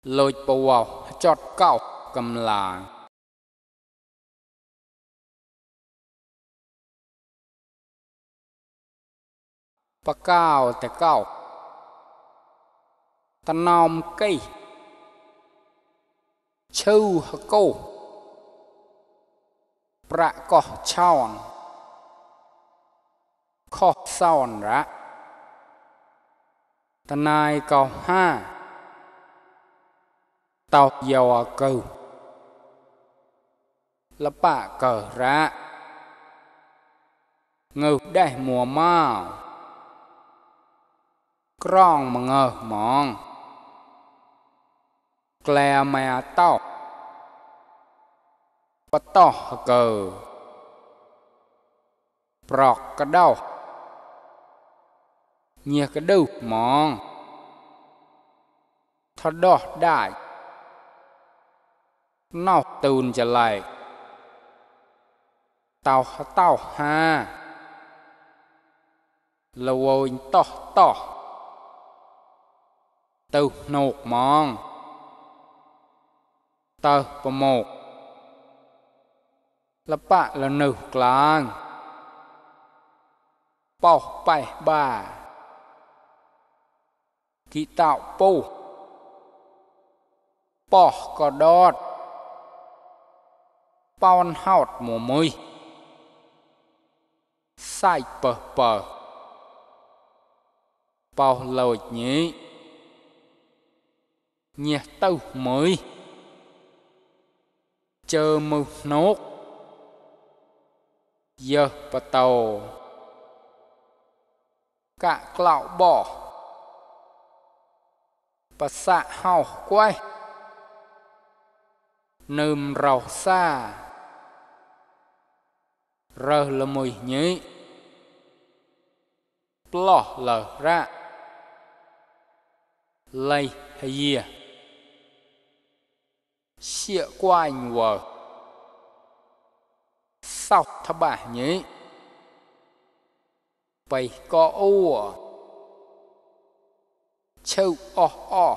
lôi bầu vào chọt cạo cầm là bà caoแต่เก้าตะนอมcây chư hả côประกอบช่อนข้อซ่อนระตะนายเก่าห้าเต่าเยาวเก่าละปะเก่าระเงือได้มัวม้ากล้องมาเงอมองแกลแม่เต้าปะต่อเก่าปลอกกระเด้าเงียกระดูมองทอดอได้นอกตูนจะไหลเต่าเต้าห้าละโวยต่อตูโนกมองเตอประโมกละปะละหนึ่งกลางเป่าไปบ่ากีเต่าปูปอกกอดอดเป้อนหอดหมูมือใส่เปอเป่าลอยนี้เงียเต้ามือเจอมือนกเยอะปะโตกะกล่าวบ่ปะสะเฮาก้วยนืมเราซาเรอละมวยนี้ปลอละระเลยเฮียเชี่ยกวายวัวเศร้าทบะนี้ไปก็อ้วเชื่ออ้อ